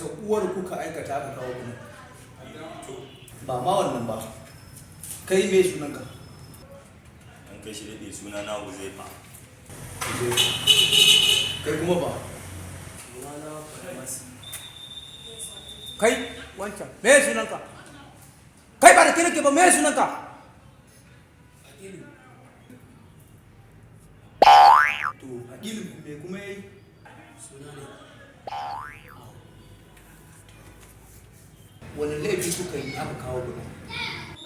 Wata uwar kuka aikata aka kawo ku nan? Ba ma wannan ba. Kai, me sunanka? An kai shi daɗe, suna na Huzaifa. Kai kuma ba? Sunana Badamasi. Kai wancan, me sunanka? Kai, ba da kai nake ba, me sunanka? Aqilu. To, Aqilu, me kuma yayi? Suna ne. Wani laifi kuka yi aka kawo ku nan?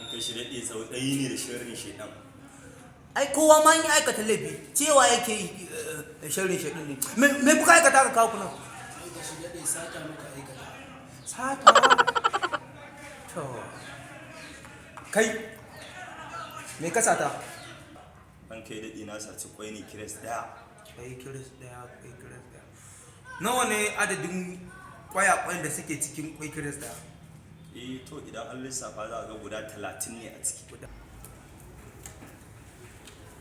An kai shi daɗe, tsautsayi ne da sharrin shaidan. Ai kowa ma in ya aikata laifi cewa yake yi sharrin shaidan ne. Me kuka aikata aka kawo ku nan? Ranka shi daɗe, sata muka aikata. Sata? To, kai, me ka sata? An kai daɗe, na saci kwai ne, crate ɗaya. Kwai crate ɗaya, kwai crate ɗaya. Nawa ne adadin kwayakwayan da suke cikin kwai crate ɗaya? Eh to, idan an lissafa za a ga guda 30 ne a ciki.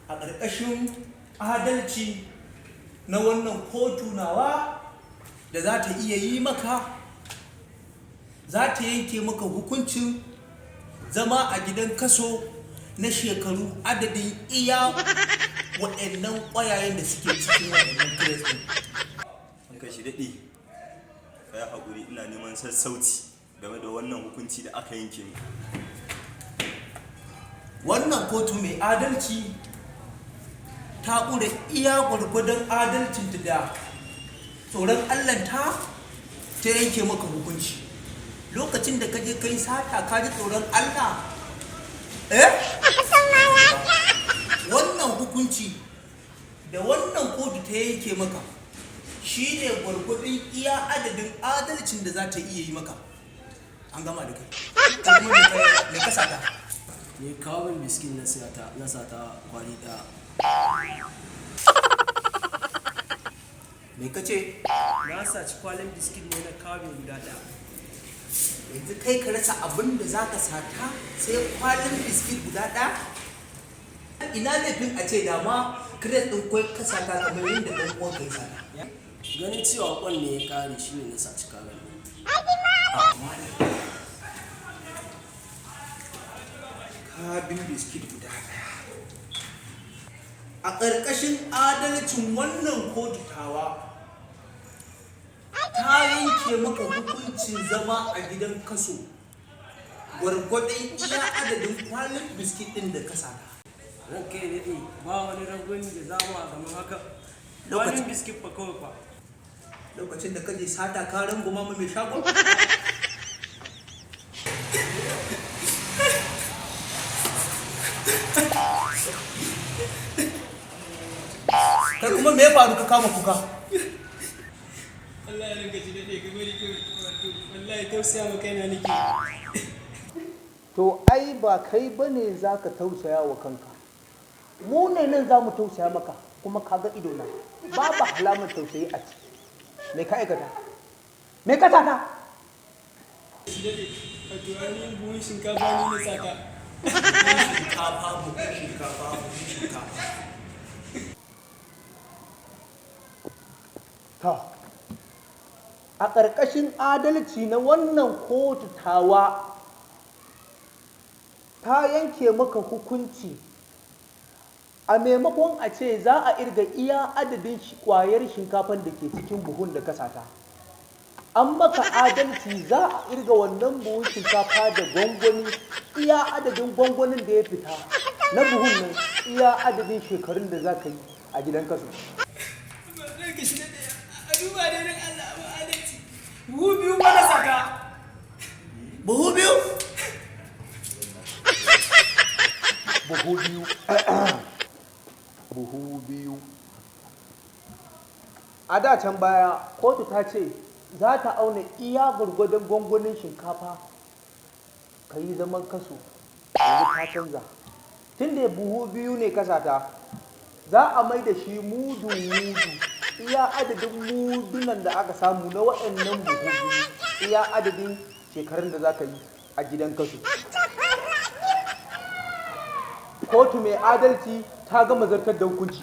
A ƙarƙashin adalci na wannan kotu nawa da za ta iya yi maka, za ta yanke maka hukuncin zama a gidan kaso na shekaru adadin iya waɗannan ƙwayayen da suke cikin waɗannan crate ɗin. An kai shi daɗe, ka yi haƙuri, ina neman sassauci game da wannan hukunci da aka yanke min. Wannan kotu mai adalci ta ƙure iya gwargwadon adalcinta da tsoron Allahnta ta yanke maka hukunci. Lokacin da ka je kai sata, ka ji tsoron Allah? Eh, wannan hukunci da wannan kotu ta yanke maka shine gwargwadon iya adadin adalcin da za ta iya yi maka. An gama da kai. Kai kuma, me ka sata? Ne kawo min biskit na sata, na sata kwali ɗaya. Me ka ce? Na saci kwalin biskit ne na kawo guda ɗaya. Yanzu kai ka rasa abin da za ka sata sai kwalin biskit guda ɗaya? Ina laifin a ce da ma crate ɗin kwai ka sata kamar yadda ɗan uwanka ya sata? Ganin cewa kwan ne ya ƙare, shine na saci kayan nan. Kabin biskit guda ɗaya. A ƙarƙashin adalcin wannan kotu tawa, ta yanke maka hukuncin zama a gidan kaso gwargwadon iya adadin kwalin biskit ɗin da ka sata. Ranka ya daɗe, ba wani rangwami da za mu a gaban haka? Kwalin biskit fa kawai fa. Lokacin da kaje sata, ka ranguma mu mai shagon? Kai kuma, me ya faru ka kama kuka? Allah ya ranka shi daɗe, ka bari kawai, wato wallahi tausaya ma kaina nake. To ai ba kai bane za ka tausaya wa kanka, mu ne nan za mu tausaya maka. Kuma ka ga ido na babu alamar tausayi a ciki. Me ka aikata? Me ka sata? Shi daɗe, wato ainihin buhun shinkafa ne na sata. Shinkafa, buhun shinkafa, buhun shinkafa. To, a ƙarƙashin adalci na wannan kotu tawa, ta yanke maka hukunci, a maimakon a ce za a irga iya adadin ƙwayar shinkafan da ke cikin buhun da ka sata, an maka adalci, za a irga wannan buhun shinkafa da gwangwani, iya adadin gwangwanin da ya fita na buhun nan, iya adadin shekarun da za ka yi a gidan kaso. Ranka shi daɗe, a duba dai don Allah a adalci. Buhu biyu ba na sata. Buhu biyu, buhu biyu, buhu biyu. A da can baya kotu ta ce za ta auna iya gwargwadon gwangwanin shinkafa ka yi zaman kaso. Yanzu ta canza, tun da buhu biyu ne ka sata, za a mai da shi mudu mudu. Iya adadin mudunan da aka samu na waɗannan buhu biyu, iya adadin shekarun da za ka yi a gidan kaso. Kotu mai adalci ta gama zartar da hukunci.